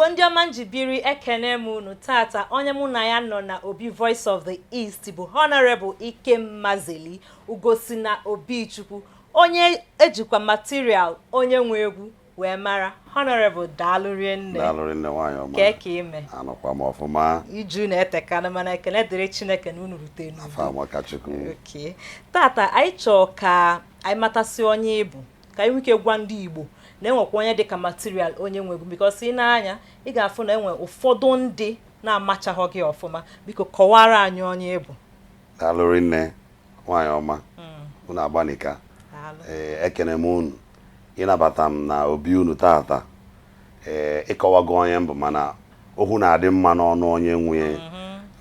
Igbo ndị ọma njibiri, ekene m unu. Tata, onye mụ na ya nọ na obi Voice of the East bụ Honorable Ikem Mazeli Ugosina Obichukwu, onye ejikwa Material onye nwe egwu wee mara. Honorable, daalụ rinne. Daalụ rinne, nwaanyị ọma. Kee ka ime? Anọkwa m ọfụma. Iju na-etekana, mana ekene dịrị Chineke na unu rute Afọ n'udo. Amaka Chukwu. Okay. Tata anyị chọọ ka anyị matasị onye ị bụ, ka anyị nwee ike gwa ndị Igbo na enwekwa onye dịka Material onye nwe egwu, because ị na-anya, ị ga-afụ na enwe ụfọdụ ndị na-amachaghọ gị ọfụma. Biko kọwara anyị onye ị bụ. Daalụ rinne, nwaanyị ọma. Unu agbanika. Daalụ. Ee, ekene m unu ịnabata m na obi unu tata. Ee, ịkọwago onye mbụ, mana okwu na-adị mma n'ọnụ onye nwe.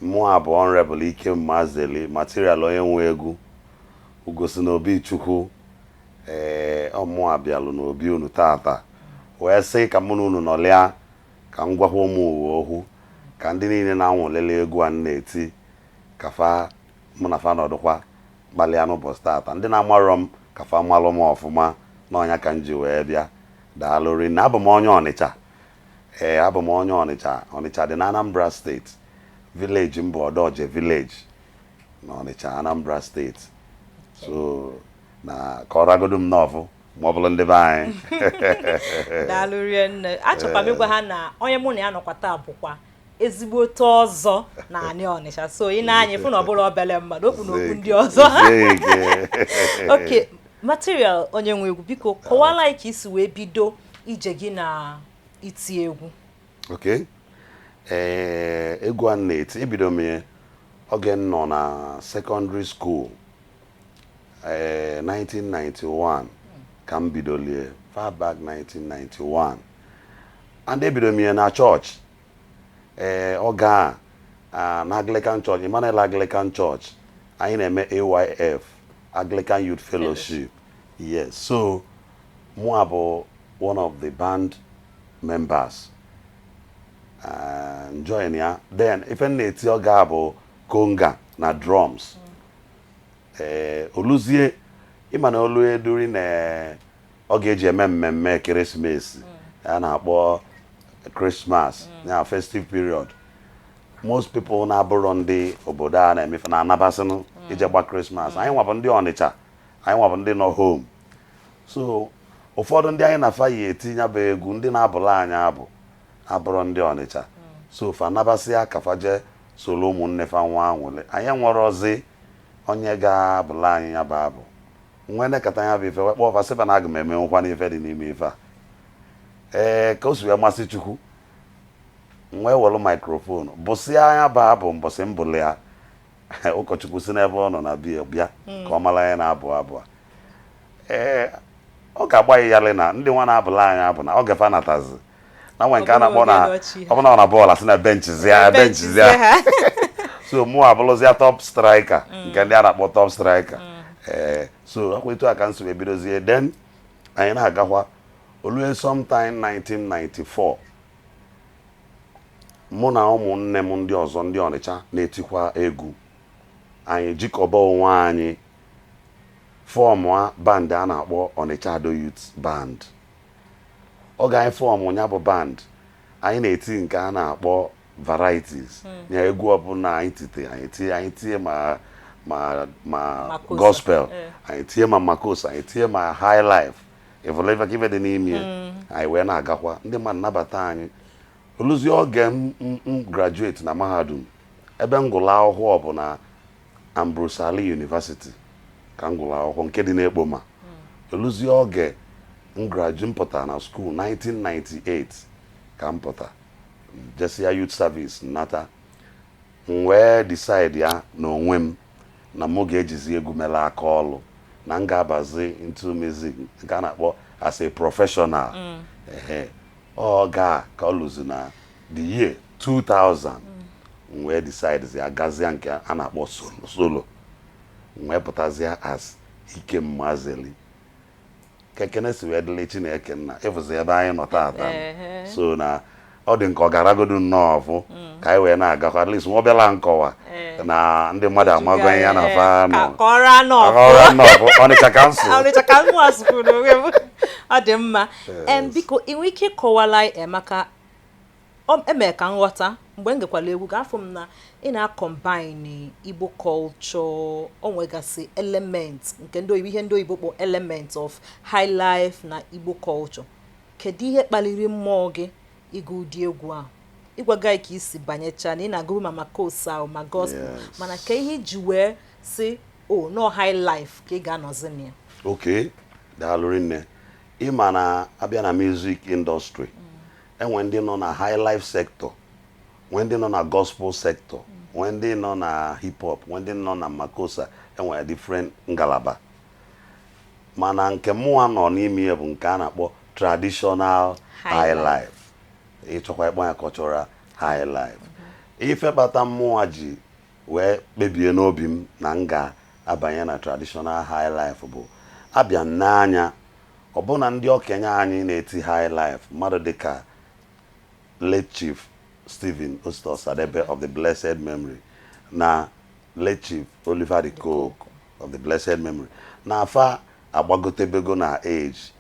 Mụ a bụ Honorable Ikem Mazeli Material onye nwe egwu Ugosina Obichukwu. Ee, ọ mụ abịalụ n'obi unu tata wee sị ka mụ na unu nọlịa, ka m gwakwa ụmụ ụwa okwu, ka ndị niile na-anwụlele egwu a m na-eti, ka fa mụ na fa nọdụkwa kpalịa n'ụbọchị tata. Ndị na-amarọ m, ka fa malụ m ọfụma n'ọnya ka m ji wee bịa. Daalụ rinne. Abụ m onye Ọnịcha. Ee, abụ m onye Ọnịcha. Ọnịcha dị na Anambra Steeti. Village m bụ Ọdọje village na Ọnịcha, Anambra Steeti. So na ka ọ ragodo m n'ọfụ ma ọ bụrụ ndị be anyị. Daalụ rinne. Achọkwa m ịgwa ha na onye mụ na ya nọkwa taa bụkwa ezigbote ọzọ na anị Ọnịcha, so ị na-anya ịfụ na ọ bụrụ obele mmadụ okpu n'okpu ndị ọzọ. Zeke. Okay, Material onye nwe egwu, biko kọwala anyị ka isi wee bido ije gị na iti egwu. Okay. Ee, egwu a m na-eti, ebido m ya oge m nọ na secondary school. Ee, 1991 ka m bidolie, far back 1991, and ebido m ya na chọọchị. Ee, oge a na Anglican Church, Emmanuel Anglican Church, anyị na-eme AYF, Anglican Youth Fellowship. Yes, so mụ bụ one of the band members, join ya. Then ife m na-eti oge a bụ conga na drums. Ee, oluzie ịma na olu eduri na ọ ga-eji eme mmemme ekeresimesi a na-akpọ Christmas ya, festive period, most people na-abụrọ ndị obodo a na-emefe na-anabasịnụ ije gba Christmas. Anyị nwabụ ndị Ọnịcha, anyị nwabụ ndị nọ home. So ụfọdụ ndị anyị na-afa yi eti ya bụ egwu, ndị na-abụla anyị abụ, abụrọ ndị Ọnịcha. So fa nabasịa ka fa jee soro ụmụnne fa nwa anwụle. Anyị enwerọzi onye ga-abụla anyị ya bụ abụ. Nwee nekata ya bụ ife, wee kpọọ fa, sị fa na aga m emenwukwa n'ife dị n'ime ife a. Ee, ka o si wee masị Chukwu, m wee were microphone bụsịa ya bụ abụ. Mbọsị m bụlụ ya, ụkọchukwu si n'ebe ọ nọ na bịa bịa ka ọ mara anyị na-abụ abụ a. Ee, ọ ga-agba ya yalị na ndị nwa na-abụla anyị abụ na ọ gafe anatazi na nwe nke a na-akpọ na ọ bụla na bọọlụ, asị na bench zia, bench zia. So mụ abụrụzia top striker, nke ndị a na-akpọ top striker. Ee, so ọkwa etu a ka m si wee bidozie. Then anyị na-agakwa, olue sometime 1994, mụ na ụmụnne m ndị ọzọ, ndị Ọnịcha na-etikwa egwu, anyị jikọba onwe anyị form band a na-akpọ Ọnịcha Ado Youth Band. Oge anyị form ya bụ band, anyị na-eti nke a na-akpọ varieties ya, egwu ọbụla anyị tite, anyị tie. Anyị tie ma Makosa. Gospel. Eh. Anyị tie ma makosa, anyị tie ma high life, ịvụleva ife dị n'ime ya. Anyị wee na-agakwa, ndị mmadụ nabata anyị. Oluzie oge m graduate na mahadum, ebe m gụrụ akwụkwọ bụ na Ambrose Ali University ka m gụrụ akwụkwọ, nke dị n'Ekpoma. Oluzie oge m graduate, m pụtara na school 1998 ka m pụta jesia youth service nata, m wee decide ya n'onwe m na mụ ga-ejizi egwu mere aka ọlụ, na m ga-abazi into music nke a na-akpọ as a professional. Ehe, ọ ga ka ọ lụzi na the year 2000, m wee decide ya gazie nke a na-akpọ solo. Solo, m wee pụtazie as Ikem Mazeli. Kekene si wee dịrị Chineke nna, ịfụzi ebe anyị nọ tata. So na ọ dị nke ọ ga-aragodu nnọọ ọfụ ka anyị wee na-agakwa, at least nwa ọbịala nkọwa na ndị mmadụ amago ihe ya na fa nọ. Ka ọrụ anọ. Ọrụ anọ ọfụ Ọnịcha council. Ọnịcha ka mụ asụkwuru n'onwe m. Ọ dị mma. Biko, ị nwere ike ịkọwala anyị maka Eme ka nghọta mgbe m gekwala egwu ga afọ m na ị na-acombine Igbo culture. O nwegasị element nke ndị oyibo, ihe ndị oyibo kpọ element of high life na Igbo culture. Kedu ihe kpaliri mmụọ gị ịgụ ụdị egwu a? Ịgwaga anyị ka isi banyecha na ị na-agụ ma makossa, ma gospel, mana ka ihe iji wee si o no high life ka ị ga-anọzi na ya? Ok, daalụ rinne. Ịma na abịa na music industry, enwe ndị nọ na high life sector, nwee ndị nọ na gospel sector, nwee ndị nọ na hip hop, nwee ndị nọ na makossa. Enwere different ngalaba, mana nke mụnwa nọ n'ime ya bụ nke a na-akpọ traditional high high life. Ịchọkwa ịkpọ ya cultural high life. Ife kpata mmụọ ji wee kpebie n'obi m na m ga-abanye na traditional high life bụ abịa m n'anya ọbụna ndị okenye anyị na-eti high life, mmadụ dịka late Chief Stephen Osita Osadebe of the blessed memory na late Chief Oliver De Coque of the blessed memory, na afa agbagotebego na age.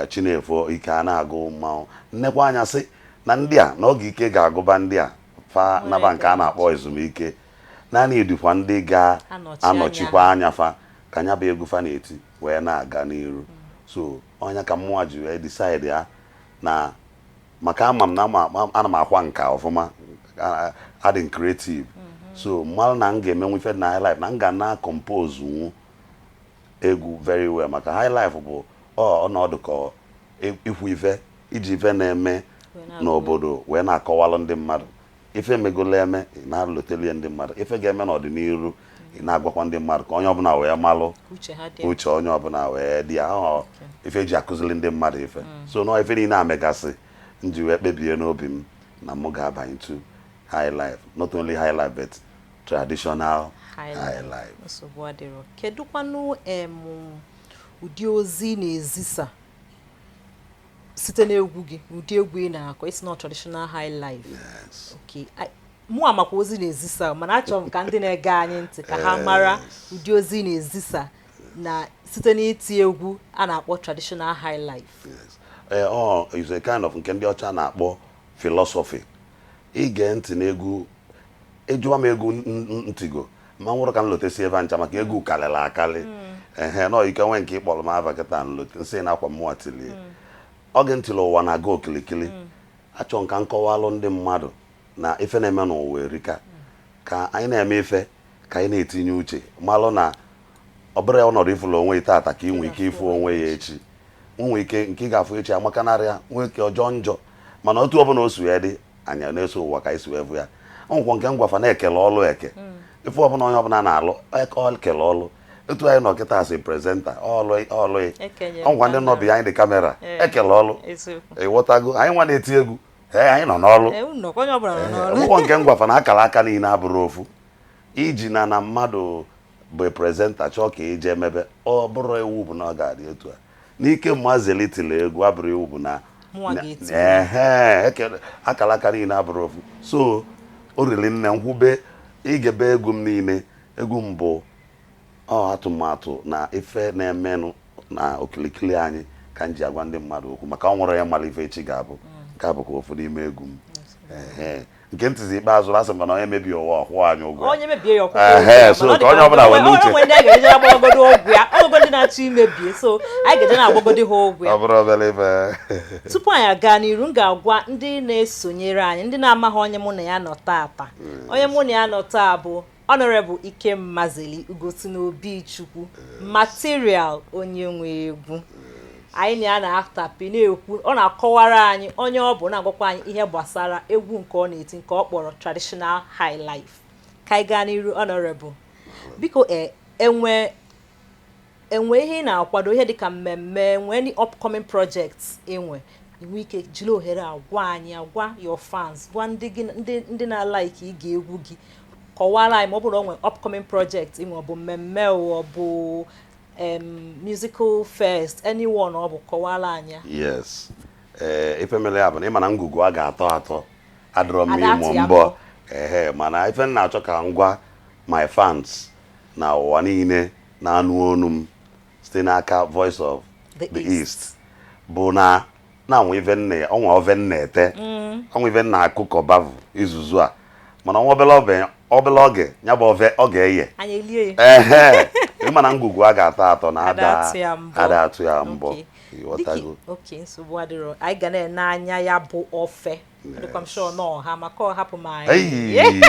Chinefo ike a na-agụ mmanwụ nnekwa anya sị na ndị a n'oge ike ga-agụba ndị a fa naba nke a na-akpọ ezumike, naanị dịkwa ndị ga-anọchikwa anya fa ka anya bụ egwu fa na-eti wee na-aga n'iru. So ọnya ka mmụọ ji wee decide ya na maka ama m na ana m akwa nka ọfụma, adị m creative, so mmalụ na m ga-emenwu ife na high life, na m ga na compose nwu egwu very well, maka high life bụ ọnọdụ ka ikwu ife iji ife na-eme n'obodo wee na-akọwalụ ndị mmadụ ife megolo eme, ị na-alụtelie ndị mmadụ ife ga-eme n'ọdịnihu, ị na-agwakwa ndị mmadụ ka onye ọbụla wee malụ, uche onye ọbụla wee dị ya. Ọ ife eji akụziri ndị mmadụ ife. So nọọ ife niile amegasị m ji wee kpebie n'obi m na mụ ga-abanye to high life, not only high life but traditional high life. Nsogbu adịrọ. Kedụkwanụ ụdị ozi na-ezisa site n'egwu gị, ụdị egwu ị na-akọ? It's not traditional high life? Yes. Okay, mụ amakwa ozi na-ezisa, mana achọrọ m ka ndị na-ege anyị ntị ka ha mara ụdị ozi na-ezisa na site n'iti egwu a na-akpọ traditional high life. Yes. Ọ is a kind of nke ndị ọcha na-akpọ philosophy. Ige ntị n'egwu, ejụwa m egwu ntigo ma nwụrụ ka m lotesi ebe ncha, maka egwu karịrị akarị. Ehe, nọ ike nwee nke ịkpọrọ m ava kịta nlote nsị na akwa mmụọ tilie oge ntịrị ụwa na-aga okilikili. Achọ nka nkọwalụ ndị mmadụ na ife na-eme n'ụwa erika, ka anyị na-eme ife, ka anyị na-etinye uche, malụ na ọ bụrụ ọnọdụ ifụlụ onwe ya tata ka ị nwee ike ịfụ onwe ya echi, nwee ike nke ị ga-afụ echi amakanarịa, nwee ike ọjọọ njọ. Mana otu ọbụla o si wee dị, anyị na-eso ụwa ka anyị si wee vụ ya. Nkwọ nke ngwafa na-ekele ọlụ eke ife ọbụla onye ọbụla na-alụ ekele ọlụ. Etu anyị nọ kịta asị presenter ọlụ ọlụ ọngwa ndị nọ behind the camera ekele ọlụ. Ịghọtago? Anyị nwa na-eti egwu, ee, anyị nọ n'ọlụ ụgwọ nke ngwafa na akara aka niile abụrụ ofu. Iji na mmadụ bụ presenter chọọ ka ije emebe, ọ bụrụ iwu bụ na ọ ga-adị etu a n'ike mmazeli tiri egwu, abụrụ iwu bụ na ehe akara aka niile abụrụ ofu. So o riri nne nkwube igebe egwu m niile. Egwu m bụ ọ atụmatụ na ife na-emenụ na okilikili anyị ka m ji agwa ndị mmadụ okwu, maka ọ nwere ya mara ife echi ga-abụ. Nke a bụkwa ofu n'ime egwu m. Ehe, nke ntịzi ikpeazụ asị m na onye mebie ụwa ọkwụọ anyị ụgwọ. Onye mebie ya ọkwụkwọ. Ehe, so ka onye ọbụla were uche. Onwe ndị anyị ga-eje agbagodi ọgwụ ya, ọgwụgo ndị na-achọ imebie, so anyị ga-eje na-agbagodi ha ọgwụ ya. Ọ bụrụ obere ife. Tupu anyị aga n'iru, m ga-agwa ndị na-esonyere anyị, ndị na-amaghị onye mụ na ya nọ taata. Onye mụ na ya nọ taa bụ Honorable Ikem Mazeli Ugosinobichukwu Material, onye nwe egwu anyị na ya na-atapi na-ekwu. Ọ na-akọwara anyị onye ọ bụ, na-agwakwa anyị ihe gbasara egwu nke ọ na-eti, nke ọ kpọrọ traditional high life. Ka anyị gaa n'iru. Honorable, biko, enwe enwe ihe ị na-akwado, ihe dịka mmemme, enwe any upcoming projects enwe inwe ike jiri ohere a gwa anyị, agwa your fans, gwa ndị gị, ndị na-alike ige egwu gị, kọwara anyị ma ọ bụrụ na o nwere upcoming project inwe, ọ bụ mmemme, ọ bụ musical fest, anyone ọ bụ, kọwara anyị ya. Yes, ee, ife mere ya bụ na ịma na ngwugwu a ga-atọ atọ adịrọ m Ada ịmụ atị ya mbọ mbọ. Ehe, mana ife m na-achọ ka m gwa my fans na ụwa niile na-anụ onu m site n'aka Voice of The the East East bụ na Na-anwa ife nne ọnwa ofe nna ete, ọnwa ife nna akụkọ bavụ izuzu a, mana ọnwa obele obele oge ya bụ ofe ọ ga-eye. Anyị elie ya. Ehe, ịma na ngwugwu a ga-atọ atọ na ada ada atụ ya mbọ. Ada atụ ya mbọ. Ịghọtago? Oke, nsogbu adịrọ. Anyị ga na-ene anya ya bụ ofe. Adịkwa m sure na ọha maka ọ hapụ m anyị. Hey!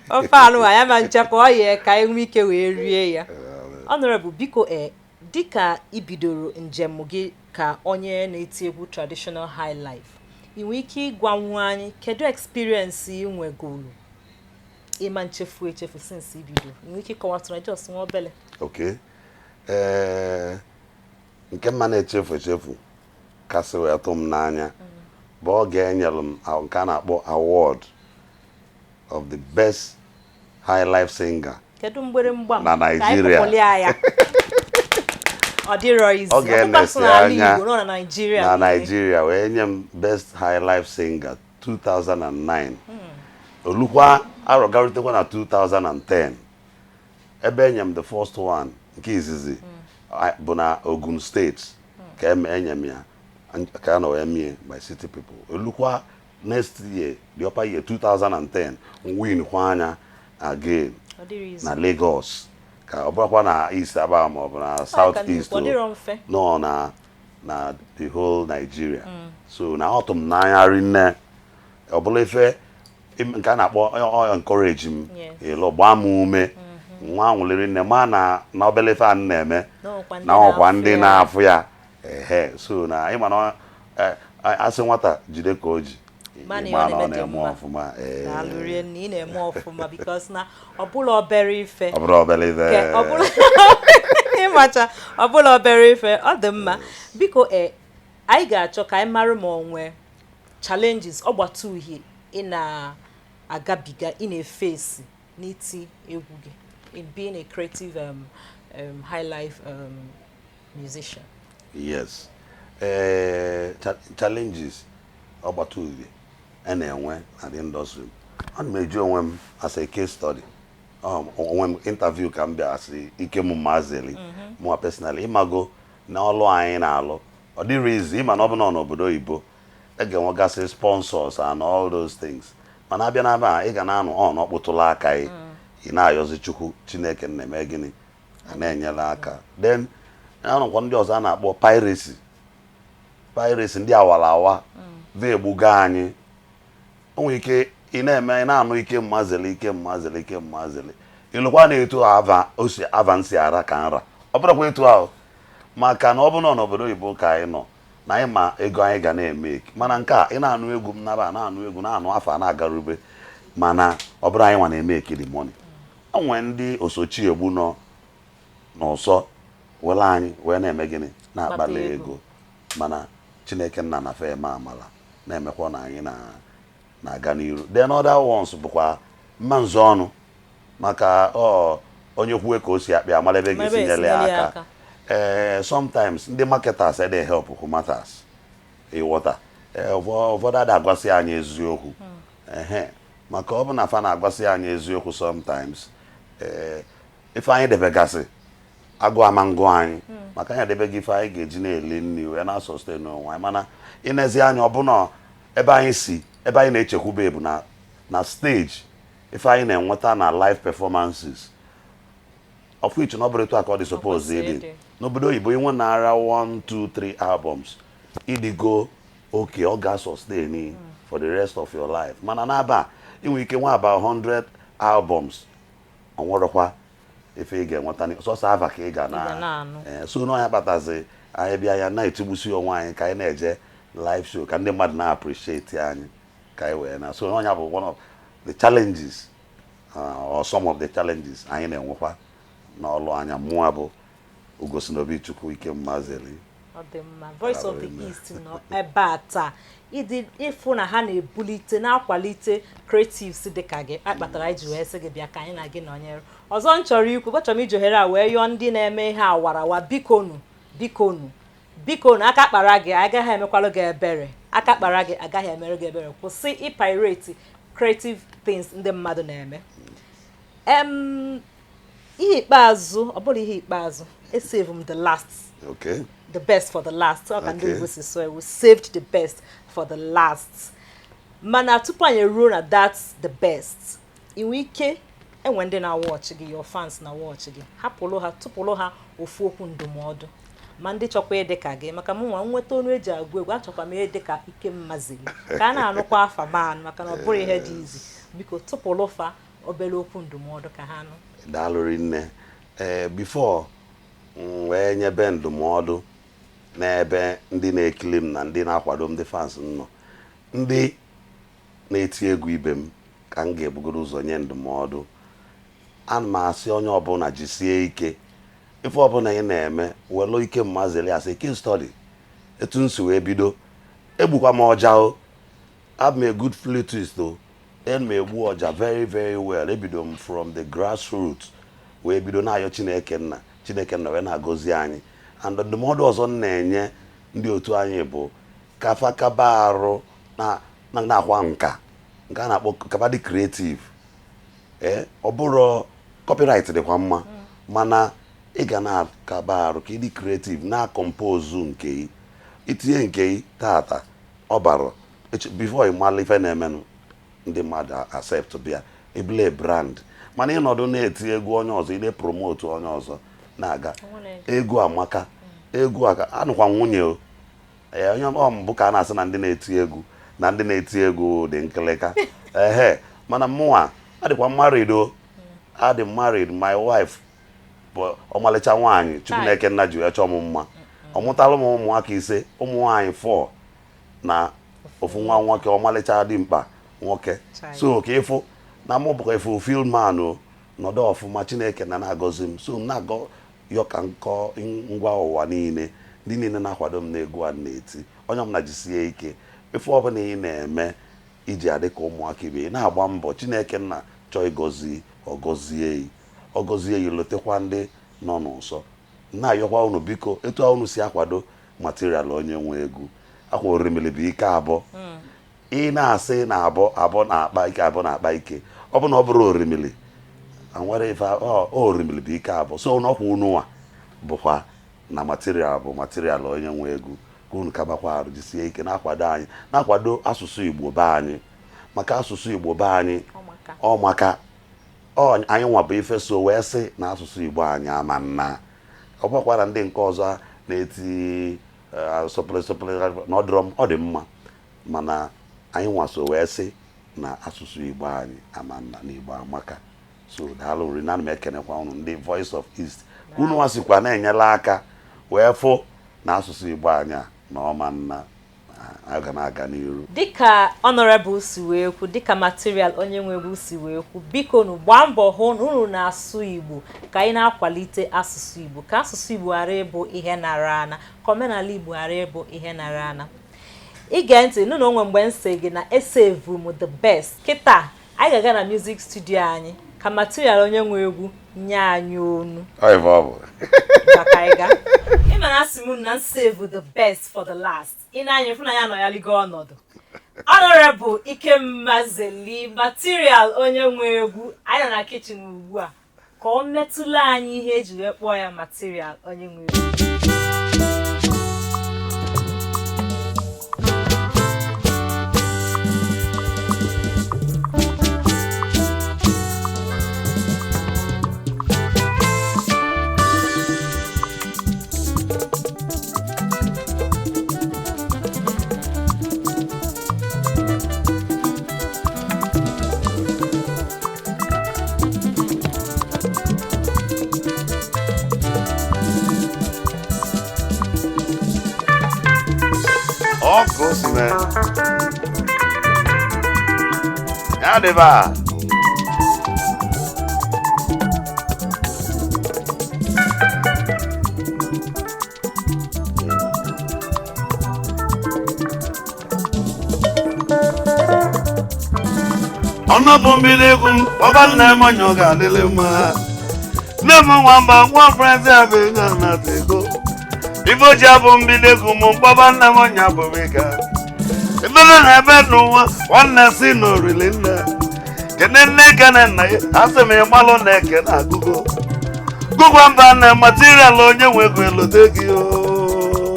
Ofe anụ a ya ma nche ka ọ yee ka anyị nwee ike wee rie ya. Honorable, biko, dịka i bidoro njem gị ka onye na-eti egwu traditional high life, ị nwee ike ịgwanwu anyị kedu experience ị nwegolu ịma nchefu echefu since i bido? Ị nwee ike ịkọwatụrụ anyị just nwa obele? Okay, ee, nke mma na-echefu echefu kasị wee tụ m n'anya bụ oge enyere m nke a na-akpọ award of the best high life singer Kedu mgbịrịmgba m na ka anyị Naịjirịa. kpọpụlịa ya? Ọ dịrọ izi. Oge ọ bụkwa sọ na-esi n'ala anya Igbo nọ na Naịjirịa na niile. Naịjirịa wee nye m best high life singer 2009. Olukwa arọ garutekwa na 2010, ebe enye m the first one nke izizi bụ na Ogun State ka enye m ya ka a nọ wee mie by city people. Olukwa next year, the upper year 2010, win kwa anya again Ọ dịrọ izi. na Lagos, ka ọ bụrụkwa na East Aba ma ọ bụ na South East. Ọ dịrọ mfe. Nọ na the whole Nigeria. So na ọ tụ m n'anya rinne. Ọ bụla ife nke a na-akpọ ọ encourage m, ịlụ gbaa m ume, nwa anwụliri nne ma na obele ife a m na-eme n'ọkwa ndị na ọkwa na-afụ ndị ya. Na-afụ ya. Ehe, so na ịma na asị nwata jide ka o ji Ma na ịma ọ na ọ na-eme dị na-eme mma. ọfụma, ee. Daalụ rinne, ị na-eme ọfụma, because na ọ bụla obere ife. Ọ bụrụ obele ife. Ke ọ bụla ịmacha, ọ bụla obere ife. Ọ dị mma. Biko, anyị ga-achọ ka anyị mara ma ọ nwee challenges ọgbata uhie ị na-agabiga, ị na-efesi n'iti egwu gị, in being a creative high life musician. Yes, challenges ọgbata uhie a na-enwe na the industry, ana m eji onwe m as a case study. Onwe m interview ka m bịa asị ike m mazili mụa personally. Ịmago na ọlụ anyị na-alụ ọ dịrị izi. Ịma na ọ bụ nọ n'obodo oyibo, e ga-enwegasị sponsors and all those things, mana abịa n'ebe a, ị ga na-anụ ọ na ọkpụtụla aka ị, ị na-ayọzi Chukwu Chineke na-eme gịnị a na-enyere aka. Then anụkwa ndị ọzọ a na-akpọ piracy, piracy, ndị awara awa va egbuga anyị. O nwere ike ị na-eme, ị na-anụ ike mmazili, ike mmazili, ike mmazili, ịlụkwa na-etu ava o si ava nsi ara ka nra. Ọ bụrụkwa etu ahụ, maka na ọ bụ nọ n'obodo oyibo ka anyị nọ na anyị ma ego anyị ga na-eme, mana nke a ị na-anụ egwu m naba na-anụ egwu na-anụ afọ a na-agarube, mana ọ bụrụ anyị nwa na-eme ekiri money. O nwee ndị osochi egbu nọ n'ụsọ were anyị wee na-eme gịnị, na-akpali kpata ego. Ego, mana Chineke nna na fe eme amala na-emekwa na anyị na-aga n'iru. Then other ones bụkwa mma nzọ ọnụ, maka ọ onye kwuwe ka o si akpị amala ebe ma ebe ga-esi nyere ya esinyere ya aka. Ee, sometimes ndị marketers ede help who matters, ịghọta? Ee, ụfọdụ ada agwasị anyị eziokwu. Ehe, maka ọ bụ na fa na-agwasị anyị eziokwu sometimes, ee, ife anyị debegasị agụ ama ngụ anyị, maka anyị edebeghị ife anyị ga-eji na-eli nri wee na-sustain onwe anyị. Mana ịnezi anya, ọbụna ebe anyị si, ebe anyị na-echekwube bụ na stage, ife anyị na-enweta na live performances, of which na ọ bụrụ etu a ka ọ dị suppose kwesịrị ịdị. Ịdị. N'obodo oyibo, inwe nara 1 2 3 albums, ịdịgo okay, ọ ga-sustain for the rest of your life. Mana n'aba ị nwere ike nwe about 100 albums, ọ nwerọkwa ife ị ga-enweta, sọsọ ava ka ị ga ị ga na-anụ. So n'ọnya kpatazi anyị bịa ya na-etigbusi onwe anyị ka anyị na-eje live show ka ndị mmadụ na-appreciate anyị ka anyị wee na. So n'ọnya bụ one of the challenges, or some of the challenges anyị na-enwekwa n'ọlụ anya. Mụa bụ Ugosinobi Chukwu Ike Mmazeli. Ọ dị mma. Voice of the Daalụ. East nọ ebe a taa ịdị ịfụ na ha na-ebulite, na-akwalite creatives dị ka gị akpatara anyị ji wee sị gị bịa ka anyị na gị nọnyere. Ọzọ m chọrọ ikwu, achọrọ m iji ohere a wee yọọ ndị na-eme ihe awarawa, bikonu, bikonu, bikonu, aka kpara gị agaghị emekwalụ gị ebere. Aka kpara gị agaghị emere gị ebere. Kwụsị ịpirate creative things ndị mmadụ na-eme. Ihe ikpeazụ, ọ bụrụ ihe ikpeazụ, esave m the last. Okay. the best for the last. Ọ ka ndị Okay. Igbo si sụọ ya, we saved the best for the last. Mana tupu anyị eruo na that's the best, ị nwee ike enwe ndị na-watch gị, your fans na-watch gị, hapụrụ ha, tụpụrụ ha ofu okwu ndụmọdụ, ma ndị chọkwa ịdị ka gị, maka mụ nwa nweta onu eji agụ egwu, achọkwa m ịdị ka Ikem Mazeli, ka a na-anụkwa afa man, maka na ọ bụrụ ihe dị izi. Biko tụpụrụ fa obere okwu ndụmọdụ ka ha nụ. Daalụ rinne. Ee, before m wee nyebe ndụmọdụ n'ebe ndị na-ekili m na ndị na-akwado m, ndị fans m nọ, ndị na-eti egwu ibe m, ka m ga-ebugoro ụzọ nye ndụmọdụ. Ana m asị onye ọbụla jisie ike. Ife ọbụla ị na-eme, welu Ikem Mazeli asị case study. Etu m si wee bido, egbukwa m ọja o. Abụ m a good flutist o, en m egbu ọja very very well. Ebido m from the grassroots wee bido na-ayọ Chineke nna, Chineke nna wee na-agọzi anyị. And ndụmọdụ ọzọ m na-enye ndị otu anyị bụ kafa kaba arụ na na-akwa nka nke a na-akpọ kaba dị creative. Ee, ọ bụrụ copyright dịkwa mma, mana ị ga na-akaba arụ ka ị dị creative, na-compose nke ị, itinye nke ị tata, ọ bara before ị mara ife na-emenụ, ndị mmadụ accept bịa ebule brand. Mana ịnọdụ na-eti egwu onye ọzọ, ị na-epromote onye ọzọ na-aga. Egwu amaka, egwu aka anụkwa nwunye o. Ee, onye ọ mbụ ka a na-asị na ndị na-eti egwu na ndị na-eti egwu dị nkịlịka. Ehe, mana mụnwa adịkwa married o, adị married. My wife bụ ọmalịcha nwaanyị Chineke nna ji wee chọọ m mma. Ọ mụtala m ụmụaka 5, ụmụ nwaanyị 4 na ofu nwa nwoke, ọmalịcha dị mkpa nwoke. So ka ịfụ na mụ bụkwa fulfilled man o, nọdụ ọfụma, Chineke na na-agọzi m. So m na-agọ yọ ka nkọ ngwa ụwa niile, ndị niile na-akwado m n'egwu a na-eti, onye ọbụla jisie ike. Ife ọbụla ị na-eme iji adị ka ụmụaka ibe ị na-agba mbọ, Chineke nna chọọ ịgọzi, ọgọzie ọgọzie ya, lotekwa ndị nọ n'ụsọ. Na-ayọkwa unu, biko, etu unu si akwado Material onye nwe egwu, akwa orimili bụ ike abụọ. Ị na-asị na abụọ abụọ na-akpa ike, abụọ na-akpa ike, ọ bụ na ọ bụrụ orimili nwere ife orimili bụ ike abụọ. So n'ọkwa ununwa bụkwa na Material bụ Material onye nwe egwu, ka unu kabakwa arụ, jisie ike na-akwado anyị, na-akwado asụsụ Igbo be anyị, maka asụsụ Igbo be anyị ọ maka anyị nwa bụ ife so wee sị na asụsụ Igbo anyị ama nna. Ọ bụkwara ndị nke ọzọ na-eti sọpụrụ sọpụrụ na ọ dị mma, mana anyị nwa so wee sị na asụsụ Igbo anyị ama nna, na Igbo amaka. So daalụ nri na m ekenekwa unu ndị Voice of East, ka unu nwa sikwa na-enyela aka wee fụ na asụsụ Igbo anyị a na ọma nna aga na-aga n'iru. Dịka Honorable si wee kwu, dịka Material onye nwe egwu si wee kwu, biko nu gbaa mbọ hụ na unu na-asụ Igbo, ka anyị na-akwalite asụsụ Igbo, ka asụsụ Igbo ghara ịbụ ihe nara ana, ka omenala Igbo ghara ịbụ ihe nara ana. Ige ntị nụ na onwe mgbe m sị gị na esevu m the best. Kịta anyị ga-aga na music studio anyị ka Material onye nwe egwu nye anyị onu. Maka anyị ga ịma na asị m na save the best for the last. Ị na-anya fụ na ya nọ ya ligo ọnọdụ. Honorable Ikem Mazeli, Material onye nwe egwu, anyị nọ na kitchen ugbu a ka ọ metụla anyị ihe eji wee kpọọ ya Material onye nwe egwu. Ọkụ si mee ya dịba. Ọnọbụ mmiri egwu m ọba nna m, onye ọ ga-adịlị mma. Nne m nwamba nwa frezi abụ ego na ego ife oji abụ mbido egwu m mkpọba nna m, onye abụrụ ịga ebere na ebe n'ụwa nwanne si na orili nne kene nne kene nna ya, asị m ịmalụ na eke na agụgo gụgwa mba na Material onye nwe ego elote gị o.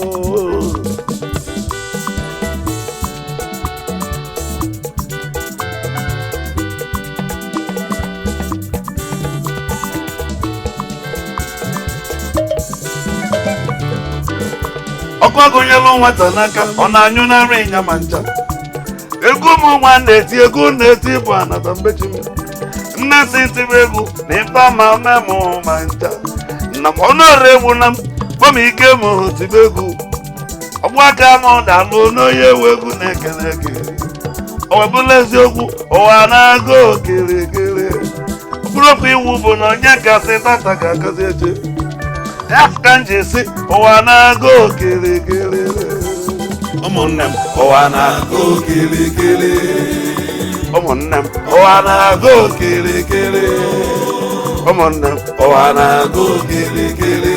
Ọkụ agụnyelụ nwata n'aka, ọ na-anyụ na nri ịnya ma ncha. Egwu m nwa na-eti, egwu na-eti bụ anata mbechi m. Nne si tiri egwu na ife ama ome m ma ncha. Nna m ọnụọrụ egwu na m kpọm ike m tibe egwu. Ọgbụ aka m dalụ n'onye ewu egwu na-ekele gị. O webụla eziokwu, ụwa na-aga okirikiri. Mkpụrụ okwu iwu bụ na onye kasị tata ga-akasị eche. Ya ka m ji si ụwa na-aga okirikiri. Ụmụnne m, ụwa na-aga okirikiri. Ụmụnne m, ụwa na-aga okirikiri. Ụmụnne m, ụwa na-aga okirikiri.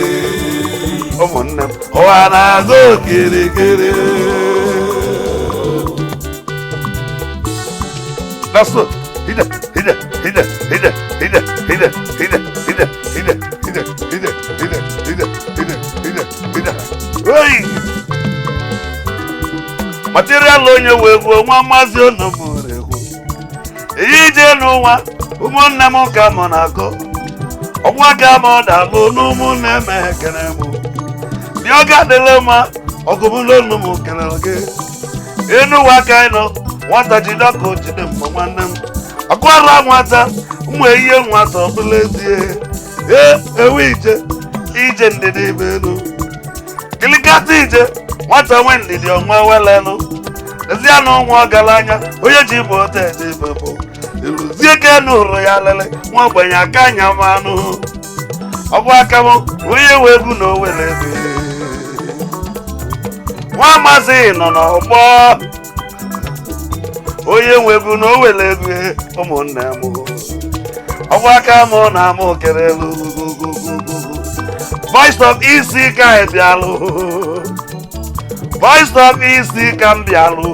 Ụmụnne m, ụwa na-aga okirikiri. That's it. Hide, hide, hide, hide, hide, hide, hide, hide, hide, hide, hide, hide, hide, hide, hide, hide. Hey! Material onye wee gwuo nwa maazị onomore egwu. Ihe ije n'ụwa, ụmụnne m ka mụ na-akọ. Ọgwụ aka m dalụ n'ụmụnne m ekene m. Bịa ọ ga-adịla mma, ọgụbụla olu m kelere gị. Enu ụwa aka anyị nọ, nwata jide ọkụ jide mma nwanne m. Ọkụara nwata, ụmụ ihe nwata ọbụla ezie. Ee, ewu ije, ije ndidi ibe elu. Kilikata ije, nwata nwe ndidi ọnwa welenu. Ezianụ nwa ọgaranya, onye ji bụ ote eje ibe bụ. Eluzie ka enu hụrụ ya lele, nwa ogbenye aka anya m anụ. Ọ bụ aka m, onye nwe egwu na owele ebe. Nwa amasị nọ n'ọgbọ. Onye nwe egwu na owele egwu, ụmụnne m. Ọ bụ aka m na mụ kerelu. Voice of Isi ka ị bịalụ. Voice of Isi ka m bịalụ.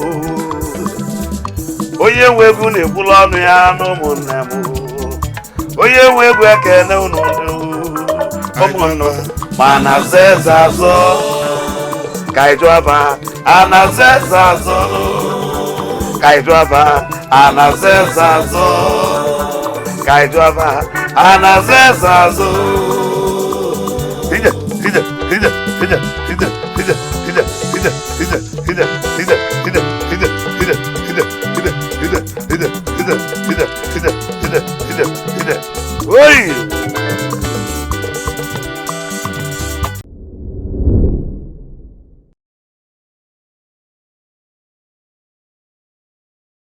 Onye nwe egwu na-ekwulu ọnụ ya n'ụmụnne m. Onye nwe egwu ekene unu ụmụnne ma na zeze azọ ka ịjụ aba a na zeze azọ ka ịjụ aba a na zeze azọ ka ịjụ aba a na zeze azọ. Ije, ije, ije, ije,